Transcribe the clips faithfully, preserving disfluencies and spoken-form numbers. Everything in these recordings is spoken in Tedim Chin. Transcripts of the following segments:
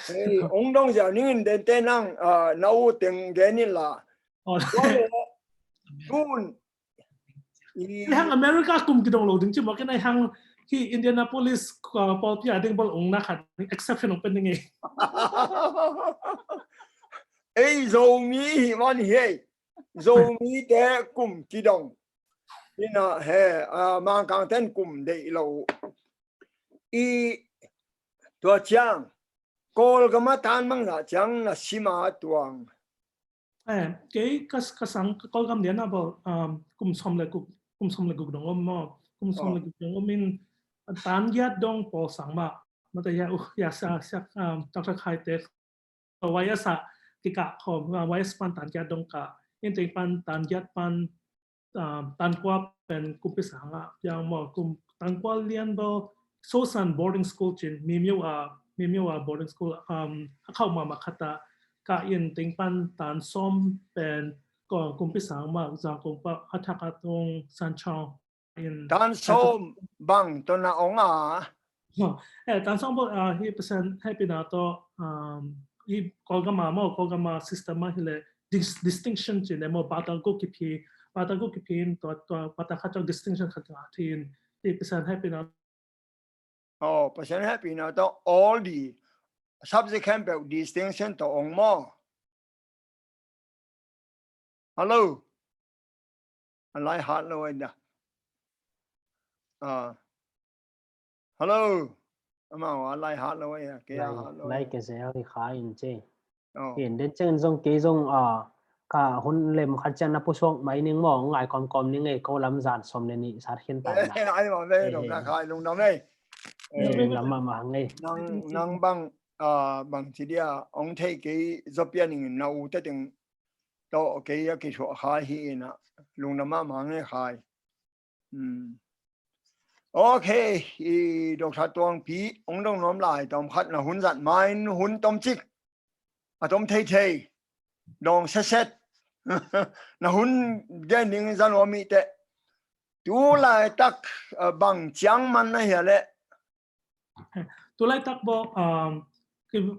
Hei, ong dong ziau ning in dente nang, ah, na u teng gen in la. Oh. Tun. I hang America kum kidong lo ding ci maw, ken ai hang hi Indianapolis, ah, pawlpi a ding bel ong na khat exception ong pen ding e. Ei, Zomi hi man hi ei. Zomi te kum kidong. Ina he, ah, Mangkang ten kum deih lo. I tua ciang, Kawlgam a tan mang zah ciang na sim a Tuang. Eh, kei ka, ka sang ka Kawlgam lian a bel, um, kum sawm le guk, kum sawm le guk dong om maw. Kum sawm le guk dong om in tan giat dong pawl sang mah. Mate ya, uh, ya sa, sa, um, Doctor Khai te, uh, Y S a kikah khawm, uh, Y S pan tan giat dong kah. In teng pan tan giat pan, um, tan kua pen kumpi sang ah piang maw, kum tan kua lian bel Sosan boarding school cin, Mimyo a, Mimyo a boarding school, um, a khauh mahmah khat ah kah in teng pan tan sawm pen ko kumpi sang mah, Zangkong pan a thak a tung Sanchong in tan sawm bang tawh na ong a. Eh, tan sawm bang, ah, hi percent happy na tawh, um, hi Kawlgam a maw, Kawlgam a system a hi le dis-, distinction cin le maw, bata go kiphi, bata go kiphi in tua, tua bata khat tawh distinction khat ngah thin, hi percent happy na. Oh, percent happy na tawh all the subject khempeuh distinction tawh ong maw. Hello. A lai hat lo ai da. Ah. Hello. Amau a lai hat lo ai a, kei a lai, hat lo lai ai. Kei zel hi kha in ce. Oh. Kei den ceng zong kei zong, ah, ka hun lem khat ciang na pusuak mai ning maw, ngai kawmkawm ning ei, ko lam zan sawm le nih sat khin tai na. Ai ma ve, eh, dong na khai lungdam ei. Eh, lungdam mahmah hang ei. Nang, nang bang, ah, bang ci dia, ong thei kei zaw pian ning in na u te teng tawh kei a kithuah khai hi in a, lungdam mahmah hang ei khai. Hmm. Ok, i Doctor Tuangpi, ong dong nuam lai, tawm khat na hun zat ma in hun tomcik. A tom theithei. Dawng setset. Na hun gen ding za nuam i teh. Tu laitak, ah, bang ciang man na hia leh. Tu laitak bawk, um,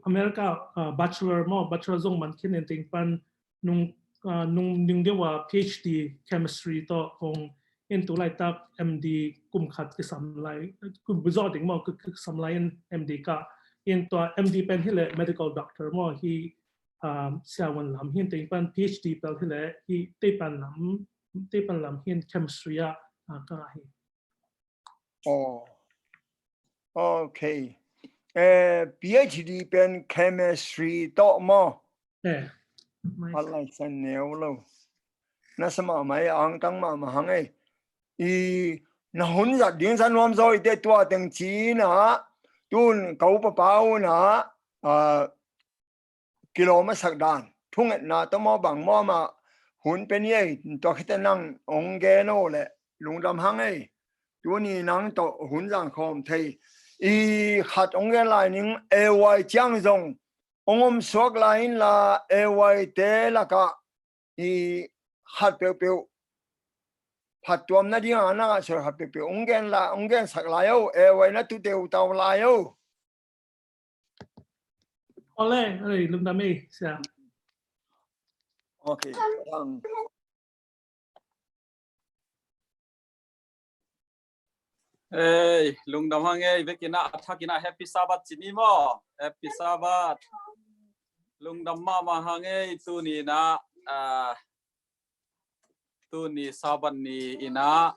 America, uh, bachelor maw, bachelor zong man khin in teng pan nung, uh, nung, nung deuh a P H D chemistry tawh kong in tu laitak M D kum khat kisam lai, kum zawh ding maw, ki-, kisam lai in M D kah in tua M D pen hi leh medical doctor maw hi, um, siavuan lam hi in teng pan P H D pel hi leh hi teipan lam, teipan lam hi in chemistry ah, uh, ka ngah hi. Oh. Ok. Eh, P H D pen chemistry tawh maw? Eh. A lai san neu lo. Na sa mahmah ei, angtang mahmah hang ei. I na hun zat ding za nuam zaw i teh tua teng ci na. Tun ka upa pa u na, ah, kilawm a sak dan, thungetna tawh maw bang maw mah hun pe ni ei, tua khit teh nang ong gen o leh lungdam hang ei. Tuni nang tawh hun zang khawm thei. I khat ong gen lai ning, A Y ciang zong ong om suak lai in la, A Y te lakah i khat peuhpeuh phattuam nading a na ngah suak khat peuhpeuh ong gen la, ong gen sak lai o, A Y na tu teu tau lai o. Ole, ole, lungdam ei, sia. Ok, ang. Ei, lungdam hang ei, vekina, athakina, Happy Sabbath ci ni maw? Happy Sabbath. Lungdam mahmah hang ei, tuni na, ah, tuni Sabbath ni ina,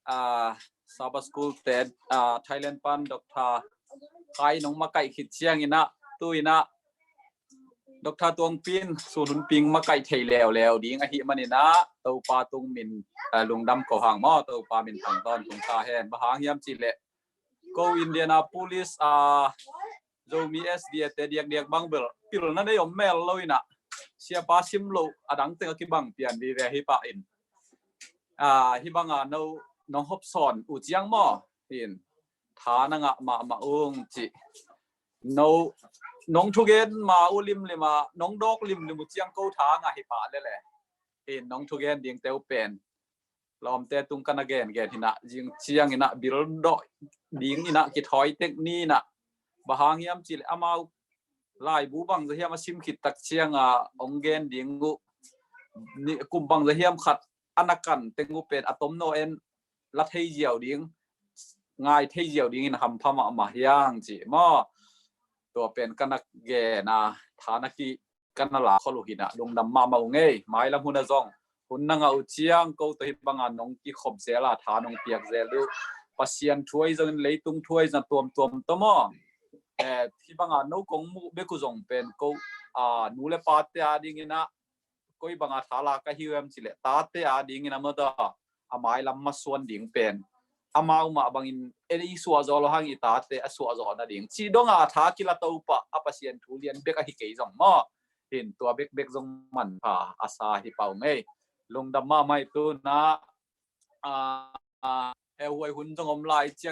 ah, Sabbath School te, ah, Thailand pan Doctor Khai nong makaih khit ciang ina, tu ina, Doctor Tuangpin, sun hun ping makaih thei leuleu ding ahih man ina, Topa tung min, ah, lungdam ko hang maw, Topa min thang tawntung ta hen, bang hang hiam cih leh, ko Indianapolis, ah, Zomi S D A te diakdiak bang bel pilna nei om mel lo ina, siapa sim lo, a dang teng a kibang pian vive hi pah in. Ah, hi bang a no, nong hop sawn uh ciang maw, in, tha na ngah mahmah ung cih. No, nong thugen ma uh limlim a, nong dawk limlim uh ciang ko tha ngah hi pah lele. In, nong thugen ding teu pen lawmte tung ka na gengen hi na, zing ciang ina bil dawh ding ina kithawi tek ni na. Bang hang hiam cih leh amau laibu bangzah hiam a sim khit tak cianga hong gen ding uh, kum bangzah hiam khat a na kan teng uh pen a tomno en la thei ziau ding, ngai thei ziau dingin hampha mahmah hiang ci maw. Tua pen ka na gen a, tha na ki ka na la khol uh hi na, lungdam mahmah uh ngei. Mailam hun a zong hun na ngah uh ciang ko tawh hih banga nong kikhop zel a, tha nong piak zel uh, Pasian thu ahi zongin leitung thu ahi zong tuamtuam tawh maw, hih banga no kong muh bek uh zong pen ko, a, nu le pate a dingin ah koi banga tha la ka hi uh em cileh, tate a dingin a mawtaw a mailam masuan ding pen amau mah bangin en i suahzawh lo hang i tate a suahzawh nading ci donga tha kila to pah a Pasian thu lian bek ahi kei zong maw. Hin tua bekbek zong manpha a sa hi pau ngei. Lungdam mahmah hi. Tuna a, a, heuhuai hun zong om lai ciang